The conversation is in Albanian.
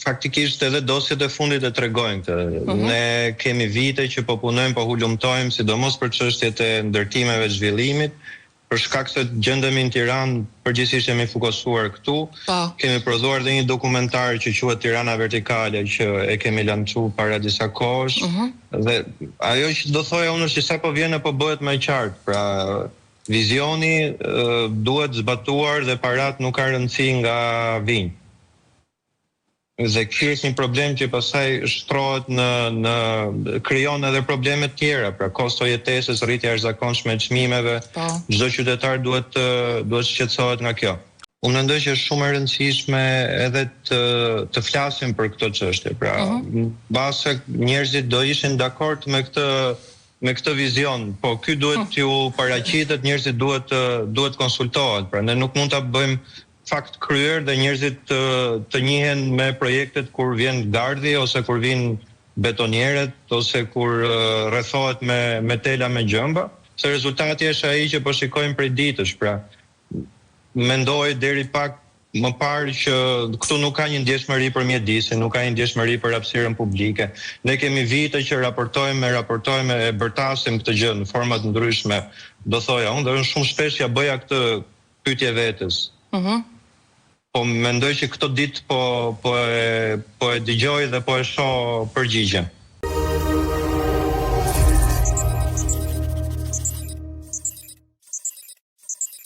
Faktikisht edhe dosjet e fundit e tregojnë këtë. Uh mhm. -huh. Ne kemi vite që po punojmë, po hulumtojmë, sidomos për çështjet e ndërtimeve të zhvillimit, për shkak se gjendemi në Tiranë, përgjithësisht jemi fokusuar këtu. Po. Kemi prodhuar dhe një dokumentar që quhet Tirana Vertikale që e kemi lançuar para disa kohësh. Uh mhm. -huh. Dhe ajo që do thoja unë është që sa po vjen e po bëhet më e qartë. Pra vizioni duhet zbatuar dhe parat nuk ka rëndësi nga vijnë. Dhe ky është një problem që pastaj shtrohet në në krijon edhe probleme të tjera, pra kosto jetesës, rritja e jashtëzakonshme e çmimeve. Po. Çdo qytetar duhet të duhet të shqetësohet nga kjo. Unë mendoj që është shumë e rëndësishme edhe të të flasim për këto çështje. Pra, uh mhm. -huh. mbase njerëzit do ishin dakord me këtë me këtë vizion, po ky duhet mhm. t'ju paraqitet, njerëzit duhet të duhet konsultohet. Pra ne nuk mund ta bëjmë fakt kryer dhe njerëzit të të njihen me projektet kur vjen gardhi ose kur vijnë betonieret ose kur rrethohet me me tela me gjemba, se rezultati është ai që po shikojmë prej ditësh, pra mendoj deri pak më parë që këtu nuk ka një ndjeshmëri për mjedisin, nuk ka një ndjeshmëri për hapësirën publike. Ne kemi vite që raportojmë e raportojmë e bërtasim këtë gjë në forma të ndryshme, do thoja unë, dhe unë shumë shpesh ja bëja këtë pyetje vetes. Mhm. Po mendoj që këto ditë po po e po e dëgjoj dhe po e shoh përgjigjen.